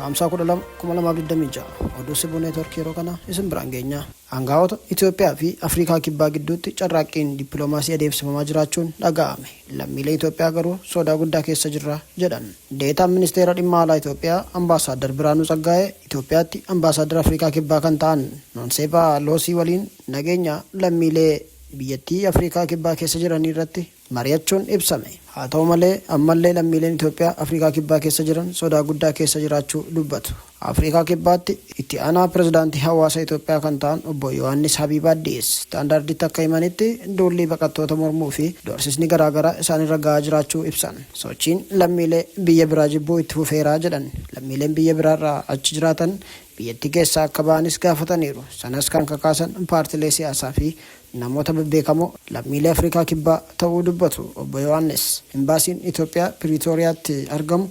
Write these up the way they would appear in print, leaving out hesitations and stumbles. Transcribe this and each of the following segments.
Caamsaa 12, 2026 oduu Sibuu Neetwork yeroo kana isin biraan geenya. Aangaa'ota Itoophiyaa fi Afrikaa Kibbaa gidduutti carraaqqiin dippiloomaasii adeemsifamaa jiraachuun dhaga'ame. Lammiilee Itoophiyaa garuu sodaa guddaa keessa jirra jedhan. Deetaan Ministeera Dhimma Alaa Itoophiyaa Ambaasaaddar Biraanuu Tsaggaayee Itoophiyaatti Ambaasaaddara Afrikaa Kibbaa kan ta'an Noonseepaa Loosii waliin nageenya lammiilee biyyattii Afrikaa Kibbaa keessa jiranii irratti mari'achuun ibsame. Haa ta'u malee ammallee lammiileen Itoophiyaa Afrikaa Kibbaa keessa jiran sodaa guddaa keessa jiraachuu dubbatu. Afrikaa Kibbaatti itti aanaa pirezidaantii hawaasa Itoophiyaa kan ta'an obbo Yohaannis Habiib Addis Standarditti akka himanitti, duulli baqattoota mormuu fi doorsisni garaagaraa isaanirra ga'aa jiraachuu ibsan. Sochiin lammiilee biyya biraa jibbuu itti fufeera jedhan. Lammiileen biyya biraarraa achi jiraatan biyyattii keessaa akka ba'anis gaafataniiru. Sanas kan kakaasan paartilee siyaasaa fi namoota bebbeekamoo lammiilee Afrikaa Kibbaa ta'uu dubbatu obbo Yohaannis. Imbaasiin Itoophiyaa Piriitooriyaatti argamu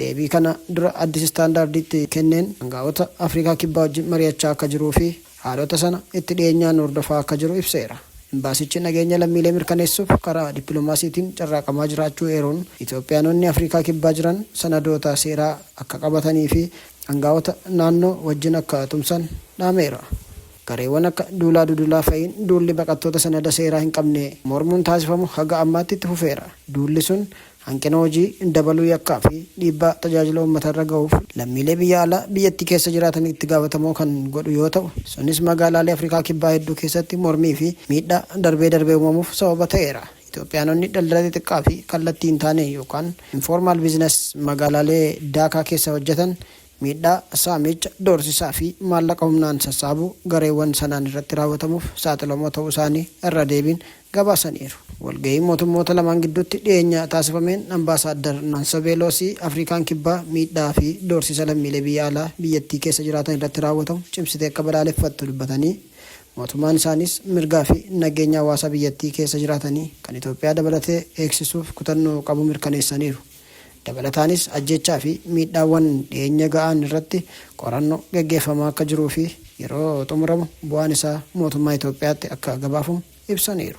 deebii kana dura Addis Standarditti kenneen aangaa'ota Afrikaa Kibbaa wajjin mari'achaa akka jiruu fi haalota sana itti dhiyeenyaan hordofaa akka jiru ibseera. Imbaasichi nageenya lammiilee mirkaneessuuf karaa dippiloomaasiitiin carraaqamaa jiraachuu eeruun, Itoophiyaanonni Afrikaa Kibbaa jiran sanadoota seeraa akka qabatanii fi aangaa'ota naannoo wajjin akka tumsan dhaameera. Gareewwan akka Duulaa Dudulaa fa'iin duulli baqattoota sanada seeraa hin qabne mormuun taasifamu haga ammaatti itti fufeera. Duulli sun hanqina hojii, dabaluu yakkaa fi dhiibbaa tajaajila uummatarra gahuuf lammiilee biyya alaa biyyattii keessa jiraatan itti gaafatamoo kan godhu yoo ta'u, sunis magaalaalee Afrikaa Kibbaa hedduu keessatti mormii fi miidhaa darbee darbee uumamuuf sababa ta'eera. Itoophiyaanonni daldala xixiqqaa fi kallattii hin taane yookaan informal business magaalaalee Daakaa keessa hojjetan miidhaa, saamicha, doorsisaa fi maallaqa humnaan sassaabuu gareewwan sanaan irratti raawwatamuuf saaxilamoo ta'uu isaanii irra deebiin gabaasaniiru. Walgahii mootummoota lamaan gidduutti dhiyeenya taasifameen Ambaasaaddar Nansabee Loosii Afrikaan Kibbaa miidhaa fi doorsisa lammiilee biyya alaa biyyattii keessa jiraatan irratti raawwatamu cimsitee akka balaaleffattu dubbatanii, mootummaan isaaniis mirgaa fi nageenya hawaasa biyyattii keessa jiraatanii kan Itoophiyaa dabalatee eegsisuuf kutannoo qabu mirkaneessaniiru. Dabalataanis ajjeechaa fi miidhaawwan dhiyeenya ga'an irratti qorannoo geggeeffamaa akka jiruu fi yeroo xumuramu bu'aan isaa mootummaa Itoophiyaatti akka gabaafamu ibsaniiru.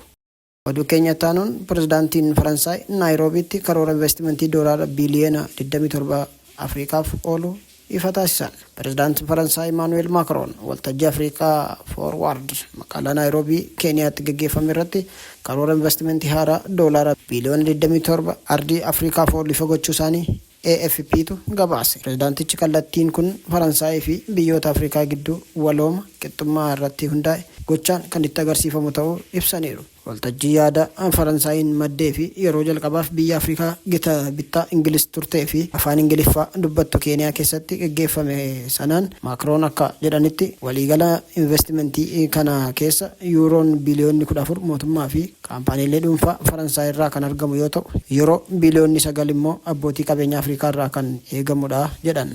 Oduu keenya itti aanuun, Pirezidaantiin Faransaay Naayiroobiitti karoora investimentii doolaara biiliyoona 27 Afrikaaf oolu ifa taasisan. Pirezidaantiin Faransaay Imaanu'eel Maakroon waltajjii Afrikaa Forward magaalaa Naayiroobii Keeniyaatti geggeeffame irratti karoora investimentii haaraa doolaara biiliyoona 27 ardii Afrikaaf oolu ifa gochuu isaanii AFPtu gabaase. Pirezidaantichi kallattiin kun Faransaayii fi biyyoota Afrikaa gidduu walooma qixxummaa irratti hundaa'e gochaan kan itti agarsiifamu ta'uu ibsaniiru. Waltajjii yaada Faransaayiin maddee fi yeroo jalqabaaf biyya Afrikaa gita bittaa Ingiliz turtee fi afaan Ingiliffaa dubbattu Keeniyaa keessatti geggeeffame sanaan Maakroon akka jedhanitti, waliigala investimentii kana keessa Yuuroon biiliyoonni 14 mootummaa fi kaampaaniilee dhuunfaa Faransaay irraa kan argamu yoo ta'u, Yuuroo biiliyoonni 9 immoo abbootii qabeenyaa Afrikaa irraa kan eegamudha jedhan.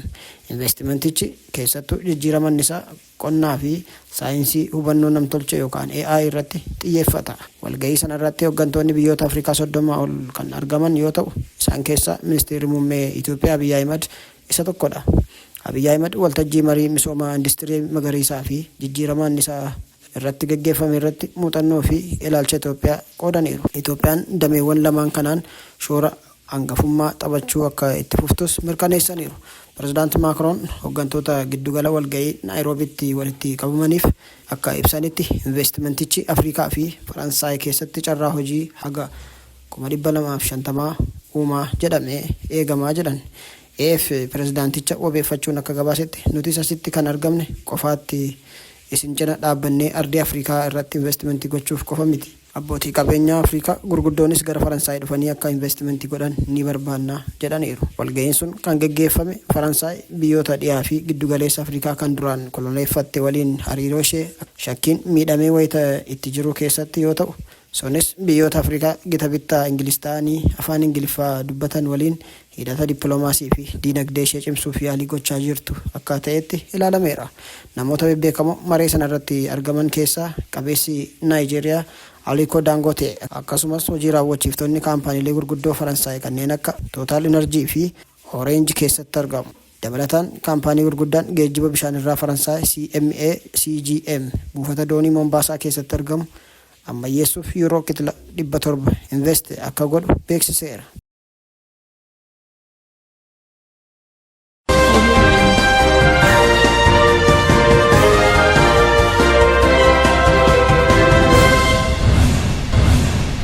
Investimentichi keessattuu jijjiirama annisaa, qonnaa fi saayinsii hubannoo namtolchee yookaan AI irratti xiyyeeffata. Walgahii sana irratti hoggantoonni biyyoota Afrikaa 30 ol kan argaman yoo ta'u, isaan keessaa Ministeerri Muummee Itoophiyaa Abiy Ahimad isa tokkodha. Abiy Ahimad waltajjii marii misooma industirii magariisaa fi jijjiirama annisaa irratti geggeeffame irratti muuxannoo fi ilaalcha Itoophiyaa qoodaniiru. Itoophiyaan dameewwan lamaan kanaan shoora hangafummaa taphachuu akka itti fuftus mirkaneessaniiru. Pirezidaant Maakroon hoggantoota giddugala walga'ii Naayiroobiitti walitti qabamaniif akka ibsanitti, investimentichi Afrikaa fi Faransaay keessatti carraa hojii haga 250,000 uuma jedhamee eegama jedhan. AF pirezidaanticha wabeeffachuun akka gabaasetti, nutis asitti kan argamne qofaatti isin cina dhaabbannee ardii Afrikaa irratti investimentii gochuuf qofa miti. Abbootii qabeenyaa Afrikaa gurguddoonis gara Faransaay dhufanii akka investimentii godhan ni barbaanna jedhaniiru. Walga'iin sun kan geggeeffame Faransaay biyyoota dhiyaa fi giddugaleessa Afrikaa kan duraan koloneeffatte waliin hariiroo ishee shakkiin miidhamee wayita itti jiru keessatti yoo ta'u, sunis biyyoota Afrikaa gita bittaa Ingiliz ta'anii afaan Ingiliffaa dubbatan waliin hidhata dippiloomaasii fi diinagdee ishee cimsuuf yaalii gochaa jirtu akka ta'etti ilaalameera. Namoota bebbeekamoo maree sana irratti argaman keessaa qabeessi Naayijeeriyaa Aliko Daangootee, akkasumas hojii raawwachiiftonni kaampaaniilee gurguddoo Faransaay kanneen akka Total Energy fi Orange keessatti argamu. Dabalataan, kaampaanii gurguddaan geejjiba bishaanirraa Faransaay CMA CGM buufata doonii Mombaasaa keessatti argamu ammayyeessuuf yuuroo kitila 700 invest akka godhu beeksiseera.